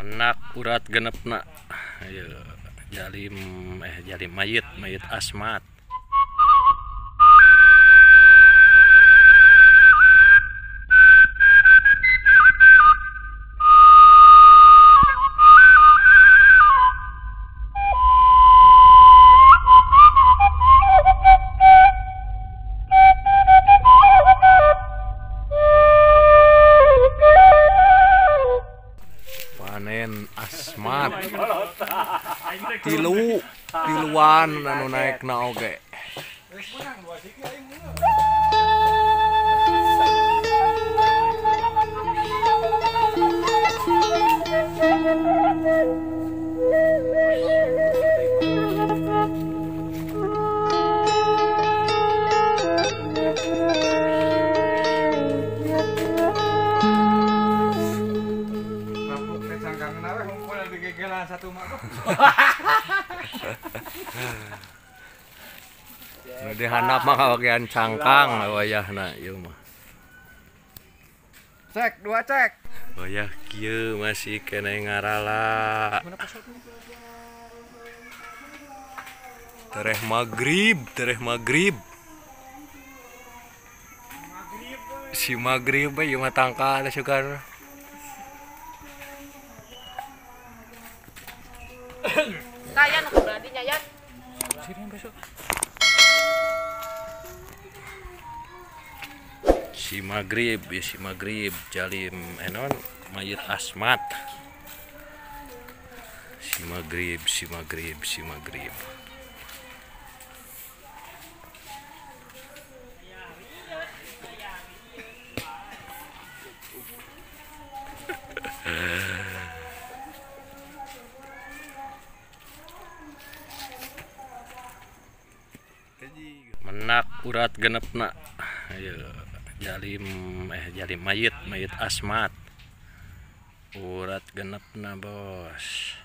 Menak urat genepna. Ayo jalim jalim mayit, mayit asmat. Panen asmat tilu tiluan anu naik na oge. Satu mak. Nu dihandap mah kabagian cangkang wayahna ieu mah. Cek, dua cek. Wayah kieu masih keneh ngarala. Tereh magrib, tereh magrib. Si magrib bae ieu mah tangkal sugan. Kaya nu berarti nyayan. Si magrib, ya si magrib jalim enon mayit asmat. Si magrib, si magrib, si magrib. Menak urat genepna. Ayo jalim jalim mayit, mayit asmat. Urat genepna, bos.